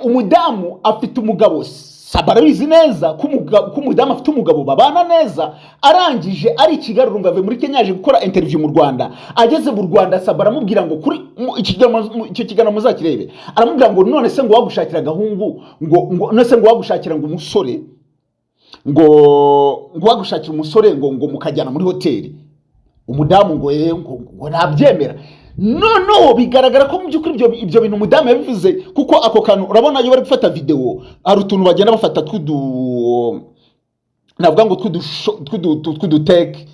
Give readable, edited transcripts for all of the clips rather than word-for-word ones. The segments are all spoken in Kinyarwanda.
Umudamu afite umugabo, Saba arabizi neza ko umudamu afite umugabo babana neza. Arangije ari i Kigali, urumva avuye muri Kenya yaje gukora interview mu Rwanda. Ageze mu Rwanda, Saba aramubwira ngo kuri icyo kiganiro muzakirebe, aramubwira ngo none se ngo wagushakira agahungu, ngo none se ngo wagushakira ngo umusore, ngo wagushakira umusore, ngo mukajyana muri hoteli. Umudamu ngo ngo ntabyemera. Noneho bigaragara ko mu by'ukuri ibyo bintu umudamu yabivuze, kuko ako kantu urabona iyo bari gufata videwo hari utuntu bagenda bafata tw'udu, navuga ngo tw'uduteke,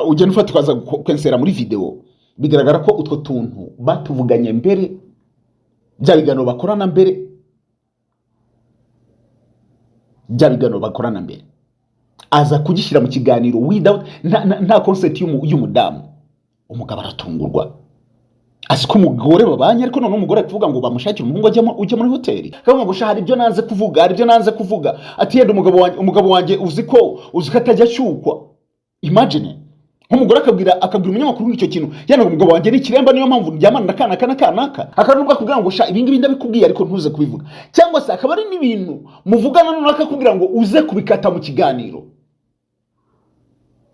ugenda ufata ukaza kwensera muri videwo. Bigaragara ko utwo tuntu batuvuganye mbere, bya biganiro bakorana mbere, bya biganiro bakorana mbere, aza kugishyira mu kiganiro without nta consent y'umudamu. Umugabo aratungurwa, azi ko umugore babanye, ariko noneho umugore ari kuvuga ngo bamushakire umuhungu ujya muri hoteli. Akavuga ngo sha, hari ibyo nanze kuvuga, hari ibyo nanze kuvuga. Ati yenda umugabo wanjye uzi ko atajya ashyukwa. Imagine nk'umugore akabwira umunyamakuru icyo kintu, yenda ngo umugabo wanjye ni ikiremba, niyo mpamvu ndyamana na kanaka na kanaka. Akaba nubwo akubwira ngo sha, ibi ngibi ndabikubwiye ariko ntuze kubivuga, cyangwa se akaba ari n'ibintu muvugana noneho akakubwira ngo uze kubikata mu kiganiro.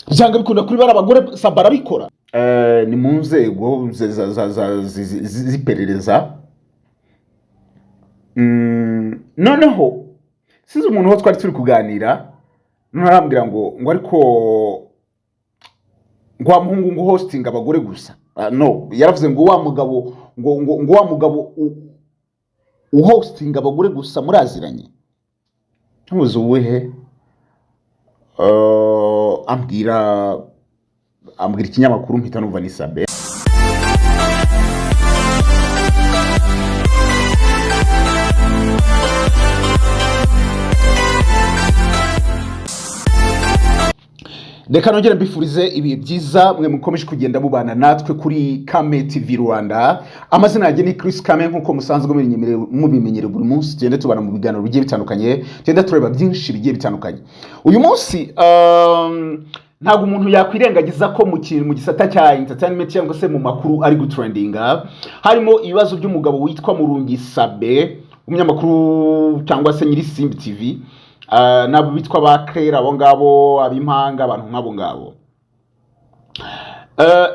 Byanga bikunda kuri bari abagore, Saba arabikora. Ni mu nzego z'iperereza. Noneho sinzi umuntu wo twari turi kuganira, noneho arambwira ngo ariko ngo wa muhungu ngo hosting abagore gusa. Ah, no, yaravuze ngo wa mugabo, ngo wa mugabo uhostinga abagore gusa muraziranye. Ntuzi uwuhe? Ambwira ikinyamakuru, mpita numva ni Sabe. Reka nongere mbifurize ibihe byiza mwe mukomeje kugenda mubana natwe kuri Kame TV Rwanda. Amazina yanjye ni Chris Kame, nk'uko musanzwe mubimenyereye. Buri munsi tugenda tubana mu biganiro bigiye bitandukanye, tugenda tureba byinshi bigiye bitandukanye. Uyu munsi ntabwo umuntu yakwirengagiza ko mu kintu mu gisata cya entertainment cyangwa se mu makuru ari gutrendinga harimo ibibazo by'umugabo witwa Murungi Sabe, umunyamakuru cyangwa se nyiri Simbi TV, nabo bitwa ba Claire, abo ngabo ab'impanga, abantu nk'abo ngabo.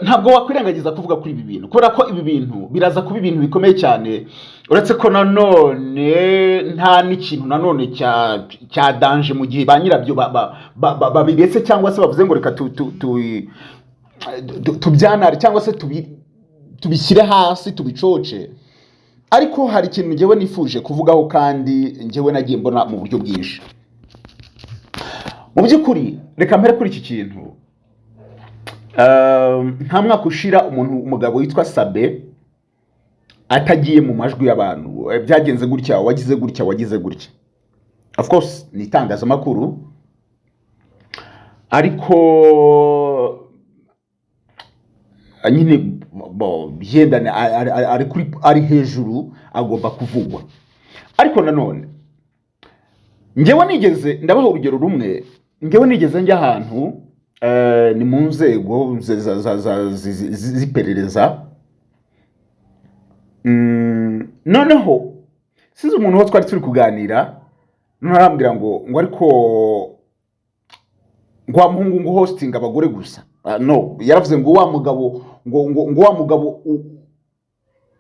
Ntabwo wakwirengagiza kuvuga kuri ibi bintu, kubera ko ibi bintu biraza kuba ibintu bikomeye cyane, uretse ko nanone nta n'ikintu nanone cya danger mu gihe ba nyirabyo babiretse cyangwa se bavuze ngo reka tubyanare cyangwa se tubishyire hasi tubicoce. Ariko hari ikintu njyewe nifuje kuvugaho, kandi njyewe nagiye mbona mu buryo bwinshi. Mu by'ukuri reka mpere kuri iki kintu. Nta mwaka ushira umuntu, umugabo witwa Sabe, atagiye mu majwi y'abantu. Byagenze gutya, wagize gutya, wagize gutya. Of course ni itangazamakuru, ariko nyine bo yenda ari kuri, ari hejuru, agomba kuvugwa. Ariko nanone njyewe nigeze, ndabaha urugero rumwe, njyewe nigeze njya ahantu, ni mu nzego z'iperereza. Noneho sinzi umuntu wo twari turi kuganira, noneho arambwira ngo ariko ngo wa muhungu ngo hosting abagore gusa. Ah, no, yaravuze ngo wa mugabo, ngo wa mugabo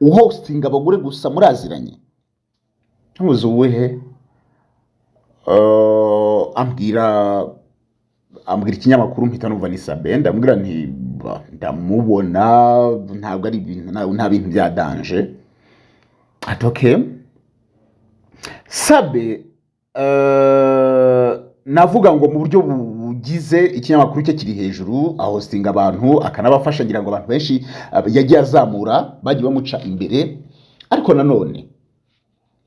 uhostinga abagore gusa muraziranye. Ntuzi uwuhe? Ambwira ikinyamakuru, mpita numva ni Sabe. Ndamubwira nti ba, ndamubona, ntabwo ari ibintu, nta bintu bya danger. Ati okay. Sabe, navuga ngo mu buryo bugize ikinyamakuru cye kiri hejuru, ahostinga abantu akanabafasha, ngira ngo abantu benshi yagiye azamura bagiye bamuca imbere. Ariko nanone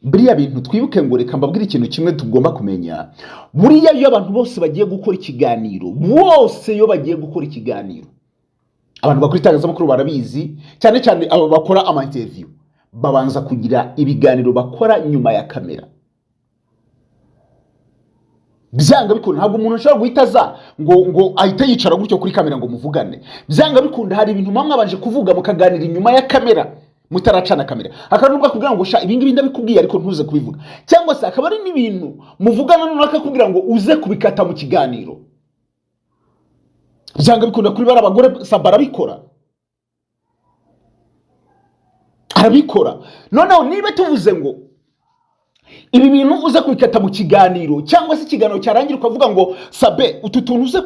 biriya bintu twibuke ngo, reka mbabwire ikintu kimwe tugomba kumenya: buriya iyo abantu bose bagiye gukora ikiganiro, bose iyo bagiye gukora ikiganiro, abantu bakora itangazamakuru barabizi, cyane cyane aba bakora ama interview, babanza kugira ibiganiro bakora nyuma ya kamera. Byanga bikunda ntabwo umuntu ashobora guhita aza ngo ahite yicara gutyo kuri kamera ngo muvugane. Byanga bikunda hari ibintu muba mwabanje kuvuga, mukaganira inyuma ya kamera. Mutaracana kamera, hakaba n'ubwo akubwira ngo: "Sha, ibi ngibi ndabikubwiye, ariko ntuze kubivuga." Cyangwa se akaba ari n'ibintu muvugana noneho akakubwira ngo uze kubikata mu kiganiro. Byanga bikunda, kuri bari abagore, Saba arabikora, arabikora. Noneho niba tuvuze ngo ibi bintu uze kubikata mu kiganiro, cyangwa se ikiganiro cyarangira ukavuga ngo: "Sabe, utu tuntu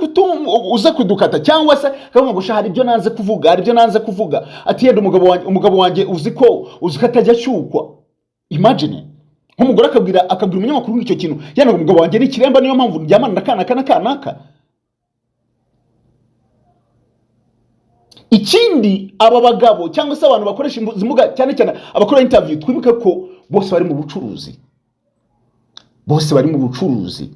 uze kudukata," cyangwa se akavuga ngo: "Sha, hari ibyo nanze kuvuga, hari ibyo nanze kuvuga," ati: "Yenda umugabo wanjye uzi ko atajya ashyukwa." Imagine nk'umugore akabwira umunyamakuru icyo kintu, yenda ngo: "Umugabo wanjye ni ikiremba, niyo mpamvu ndyamana na kanaka na kanaka." Ikindi, aba bagabo cyangwa se abantu bakoresha izi mbuga, cyane cyane abakora interview, twibuke ko bose bari mu bucuruzi, bose bari mu bucuruzi.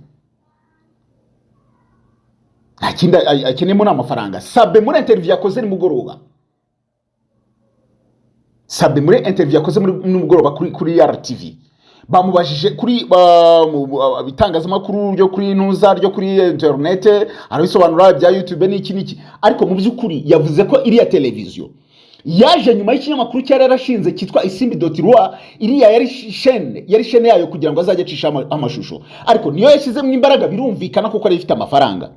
Nta kindi akeneyemo, ni amafaranga. Sabe muri interview yakoze nimugoroba, Sabe muri interview yakoze muri nimugoroba kuri RTV, bamubajije kuri mu bitangazamakuru ryo kuri ntuza, ryo kuri internet, arabisobanura bya YouTube n'iki n'iki. Ariko mu by'ukuri yavuze ko iriya televiziyo yaje nyuma y'ikinyamakuru cyari yarashinze cyitwa Isimbi.rwa. Iriya yari chaîne yayo kugira ngo azajye acisha amashusho, ariko niyo yashyizemo imbaraga, birumvikana kuko ari ifite amafaranga.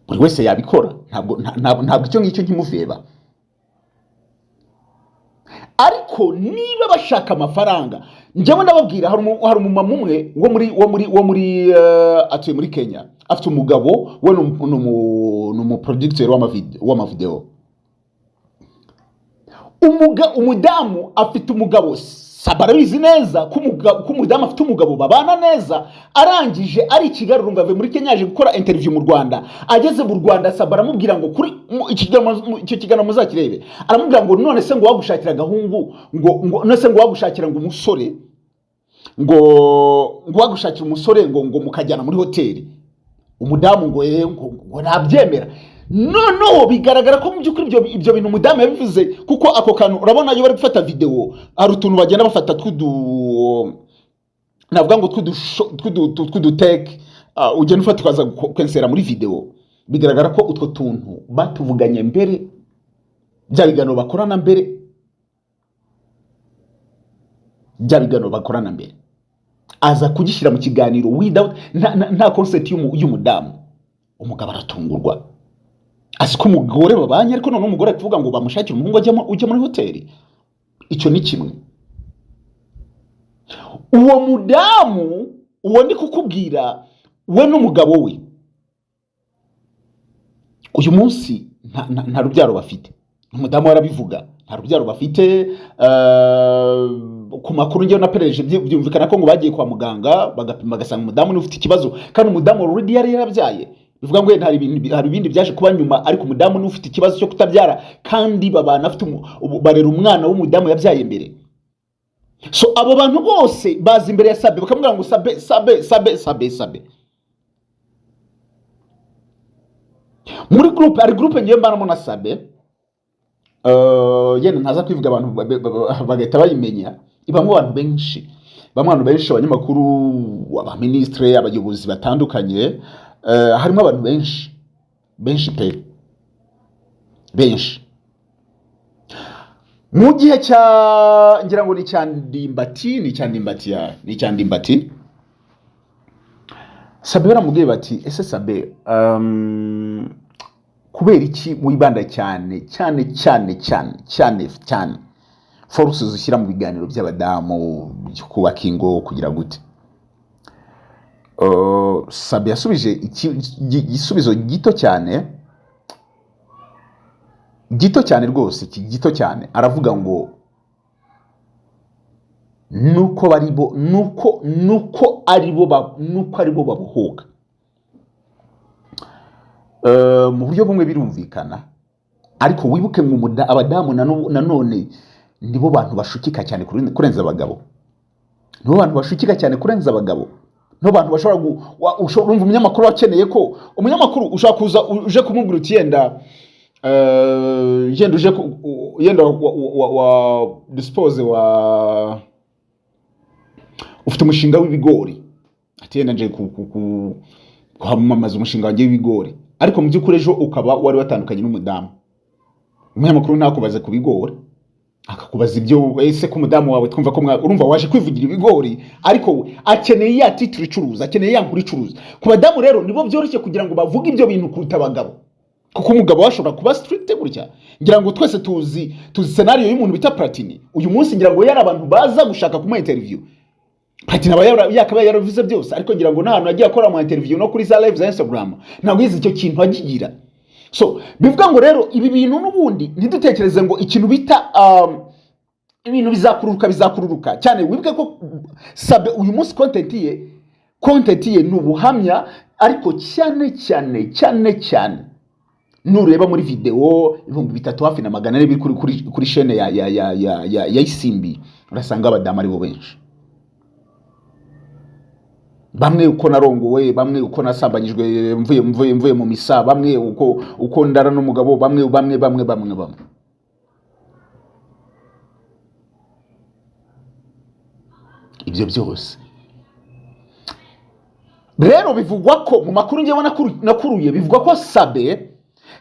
Buri wese yabikora, ntabwo icyo ngicyo nkimuveba. Ariko niba bashaka amafaranga, njyewe ndababwira, hari umumama umwe wo muri atuye muri Kenya, afite umugabo we ni umuproducteur w'amavideo. Umudamu afite umugabo, Saba arabizi neza ko umudamu afite umugabo babana neza. Arangije ari i Kigali, urumva avuye muri Kenya yaje gukora interview mu Rwanda. Ageze mu Rwanda, Saba aramubwira ngo kuri icyo kiganiro muzakirebe, aramubwira ngo: "None se ngo wagushakira agahungu, ngo none se ngo wagushakira ngo umusore, ngo wagushakira umusore, ngo mukajyana muri hoteli?" Umudamu ngo: "Ngo nabyemera." Noneho bigaragara ko mu by'ukuri ibyo bintu umudamu yabivuze, kuko ako kantu, urabona iyo bari gufata videwo, hari utuntu bagenda bafata tw'udu, navuga ngo tw'uduteke, ugenda ufata ukaza kwensera muri videwo. Bigaragara ko utwo tuntu batuvuganye mbere, bya biganiro bakorana mbere, bya biganiro bakorana mbere, aza kugishyira mu kiganiro without nta consent y'umudamu. Umugabo aratungurwa, azi ko umugore babanye, ariko noneho umugore ari kuvuga ngo bamushakire umuhungu ujya muri hoteli. Icyo ni kimwe. Uwo mudamu, uwo ndi kukubwira, we n'umugabo we uyu munsi nta rubyaro bafite. Umudamu we arabivuga, nta rubyaro bafite. Ku makuru ngewe napereje, byumvikana ko ngo bagiye kwa muganga bagapima, bagasanga umudamu niwe ufite ikibazo, kandi umudamu already yari yarabyaye. Bivuga ngo wenda hari ibindi byaje kuba nyuma, ariko umudamu niwe ufite ikibazo cyo kutabyara, kandi babana afite barera umwana w'umudamu yabyaye mbere. So abo bantu bose baza imbere ya Sabe bakamubwira ngo: "Sabe, Sabe, Sabe, Sabe, Sabe." Muri groupe, hari groupe ngiye mbanamo na Sabe, yenda ntaza kwivuga abantu bagahita bayimenya. Ibamo abantu benshi, bamwe abantu benshi, abanyamakuru, abaminisitire, abayobozi batandukanye, harimo abantu benshi benshi pe, benshi. Mu gihe cya, ngira ngo ni cya Ndimbati, ni cya Ndimbati ya, ni cya Ndimbati, Sabe baramubwiye bati: "Ese Sabe, kubera iki wibanda cyane cyane cyane cyane cyane cyane force zishyira mu biganiro by'abadamu, byo kubaka ingo, kugira gute?" Sabe yasubije igisubizo gito cyane, gito cyane rwose, gito cyane. Aravuga ngo nuko bari bo, nuko ari bo babohoka. Mu buryo bumwe birumvikana, ariko wibuke ngo abadamu nanone nibo bantu bashukika cyane kurenza abagabo, nibo bantu bashukika cyane kurenza abagabo, nibo bantu bashobora urumva umunyamakuru akeneye ko umunyamakuru ushobora kuza uje kumubwira uti: "Yenda yenda uje yenda wa dispose wa ufite umushinga w'ibigori," ati: "Yenda nje kwamamaza umushinga wanjye w'ibigori." Ariko mu by'ukuri ejo ukaba wari watandukanye n'umudamu. Umunyamakuru ntakubaze ku bigori, akakubaza ibyo ese ko umudamu wawe twumva ko urumva waje kwivugira ibigori, ariko we akeneye ya title icuruza, akeneye ya nkuru icuruza. Ku badamu rero nibo byoroshye kugira ngo bavuge ibyo bintu kuruta abagabo, kuko umugabo we ashobora kuba strict gutya. Ngira ngo twese tuzi scenario y'umuntu bita Platini. Uyu munsi ngira ngo yari abantu baza gushaka kumuha interview, Platini aba yakabaye yaravuze byose, ariko ngira ngo nta hantu yagiye akora mu interview no kuri za live za Instagram, ntabwo yize icyo kintu agigira. So bivuga ngo rero ibi bintu n'ubundi ntidutekereze ngo ikintu bita ibintu bizakururuka cyane. Wibuke ko Sabe uyu munsi content ye ni ubuhamya, ariko cyane cyane cyane cyane nureba muri video 3400 biri kuri chaîne ya Isimbi, urasanga abadamu aribo benshi. Bamwe uko narongowe, bamwe uko nasambanyijwe mvuye mu misa, bamwe uko ndara n'umugabo, bamwe bamwe bamwe bamwe bamwe. Ibyo byose rero bivugwa ko mu makuru ngewe nakuruye, bivugwa ko Sabe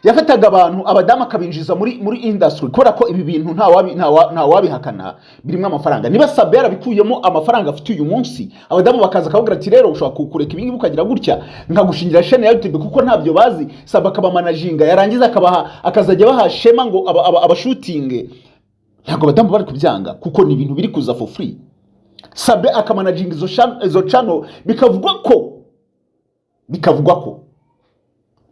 yafataga abantu, abadamu, akabinjiza muri industry, kubera ko ibi bintu nta wabihakana, birimo amafaranga. Niba Sabe yarabikuyemo amafaranga afite uyu munsi, abadamu bakaza akavuga ati: "Rero ushobora kureka ibi ngibi ukagira gutya, nkagushingira chaîne ya YouTube," kuko ntabyo bazi. Sabe akabamanaginga, yarangiza akabaha, akazajya baha shema ngo abashutinge. Ntabwo abadamu bari kubyanga, kuko ni ibintu biri kuza for free. Sabe akamanaginga izo channel, bikavugwa ko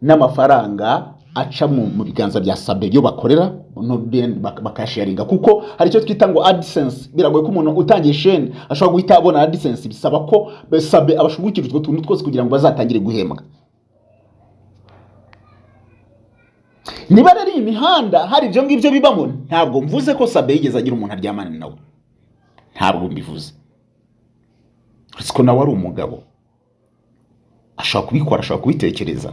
n'amafaranga aca mu biganza bya Sabe yo bakorera no then bakayasharinga, kuko hari icyo twita ngo AdSense. Biragoye ko umuntu utangiye chaîne ashobora guhita abona AdSense, bisaba ko Sabe abashugukira utwo tuntu twose kugira ngo bazatangire guhembwa. Niba rero iyi mihanda hari ibyo ngibyo bibamo, ntabwo mvuze ko Sabe yigeze agira umuntu aryamana nawe, ntabwo mbivuze. Uretse ko nawe ari umugabo, ashobora kubikora, ashobora kubitekereza.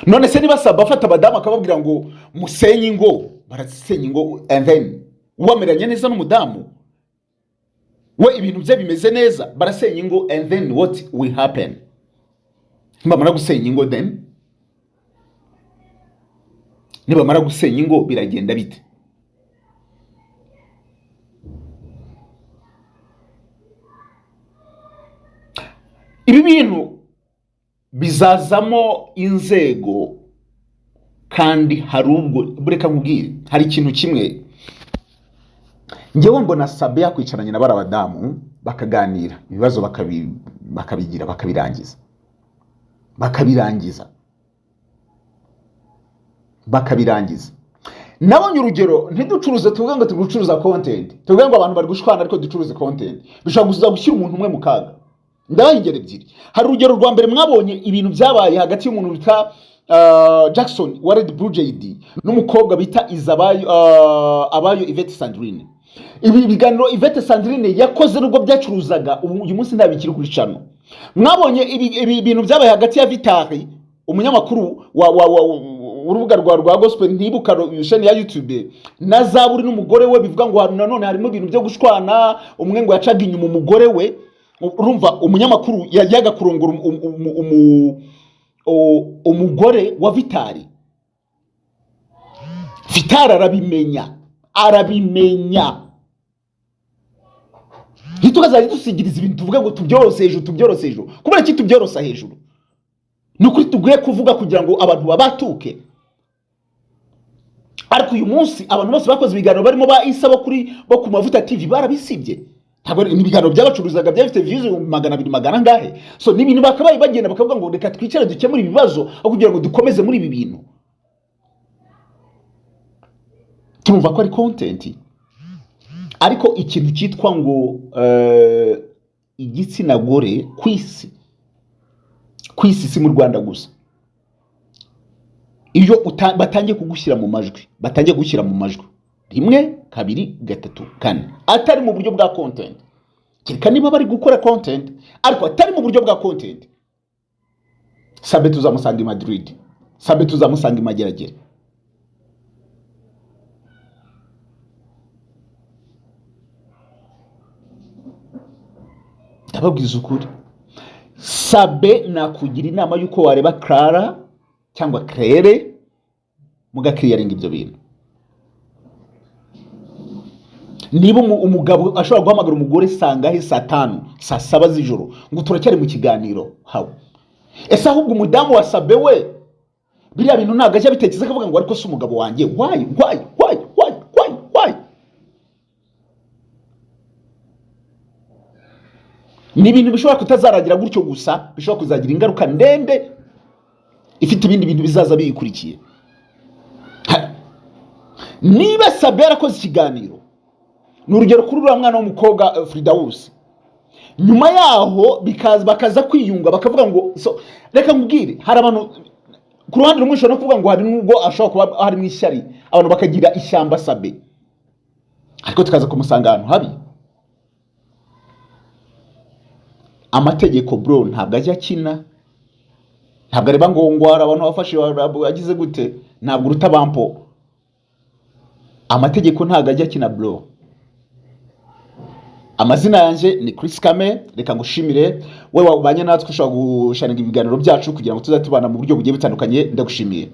None se niba Sabe afata abadamu akababwira ngo musenye ingo, barasenya ingo, and then wameranye neza n'umudamu we, ibintu bye bimeze neza, barasenya ingo, and then what will happen? Nibamara gusenya ingo, then nibamara gusenya ingo biragenda bite? Ibi bintu bizazamo inzego, kandi hari ubwo, reka nkubwire, hari ikintu kimwe ngewe mbona. Sabe yakwicaranye na bariya badamu bakaganira ibibazo, bakabigira, bakabirangiza. Nabonye urugero, ntiducuruze tuvuge ngo turi gucuruza content, tuvuge ngo abantu bari gushwana ariko ducuruze content, bishobora gusa gushyira umuntu umwe mu kaga. Ndabaha ingero ebyiri. Hari urugero rwa mbere, mwabonye ibintu byabaye hagati y'umuntu bita Jackson wa Red Blue JD n'umukobwa bita Izabayo, Abayo Yvette Sandrine. Ibi biganiro Yvette Sandrine yakoze, nubwo byacuruzaga, ubu uyu munsi ntabikiri kuri channel. Mwabonye ibi bintu byabaye hagati ya Vitari, umunyamakuru wa urubuga rwa gospel, ntibuka chaîne ya YouTube, na Zaburi n'umugore we. Bivuga ngo nanone harimo ibintu byo gushwana, umwe ngo yacaga inyuma umugore we. Urumva umunyamakuru yajyaga kurongora umugore wa Vitari, Vitari arabimenya. Ntitukazajya dusigiriza ibintu tuvuge ngo tubyorose hejuru, tubyorose hejuru. Kubera iki tubyorosa hejuru? Ni ukuri tugiye kuvuga kugira ngo abantu babatuke. Ariko uyu munsi abantu bose bakoze ibiganiro, barimo ba Isa bo ku Mavuta TV, barabisibye. Ntabwo ni ibiganiro byabacuruzaga, byari bifite views 200 magana angahe. So ni ibintu bakabaye bagenda bakavuga ngo reka twicare dukemure ibibazo, aho kugira ngo dukomeze muri ibi bintu turumva ko ari content. Ariko ikintu cyitwa ngo igitsina gore ku isi, si mu Rwanda gusa, iyo batangiye kugushyira mu majwi, batangiye kugushyira mu majwi rimwe, kabiri, gatatu, kane, atari mu buryo bwa content, kereka niba bari gukora content ariko atari mu buryo bwa content, Sabe tuzamusanga i Madrid, Sabe tuzamusanga i Mageragere. Ndababwiza ukuri, Sabe nakugira inama y'uko wareba Clara cyangwa Claire mugakiriyaringa ibyo bintu. Niba umugabo ashobora guhamagara umugore sangahe, saa 5, saa 7 z'ijoro, ngo turacyari mu kiganiro, hawe ese ahubwo umudamu wa Sabe we biriya bintu ntabwo ajya abitekereza akavuga ngo ariko si umugabo wanjye? Why, why, why, why, why, why? Ni ibintu bishobora kutazarangira gutyo gusa, bishobora kuzagira ingaruka ndende ifite ibindi bintu bizaza biyikurikiye. Niba Sabe yarakoze ikiganiro, ni urugero kuri uriya mwana w'umukobwa Fridawusi, nyuma yaho bakaza kwiyunga, bakavuga ngo so, reka nkubwire, hari abantu ku ruhande rumwe ushobora no kuvuga ngo hari nubwo ashobora kuba harimo ishyari, abantu bakagira ishyamba Sabe, ariko tukaza kumusanga ahantu habi. Amategeko, bro, ntabwo ajya akina, ntabwo areba ngo hari abantu bafashe agize gute, ntabwo uruta bampo. Amategeko ntabwo ajya akina, bro. Amazina yanjye ni Chris Kame. Reka ngushimire wowe wabanye natwe. Ushobora gusharinga ibiganiro byacu kugira ngo tuzajye tubana mu buryo bugiye butandukanye. Ndagushimiye.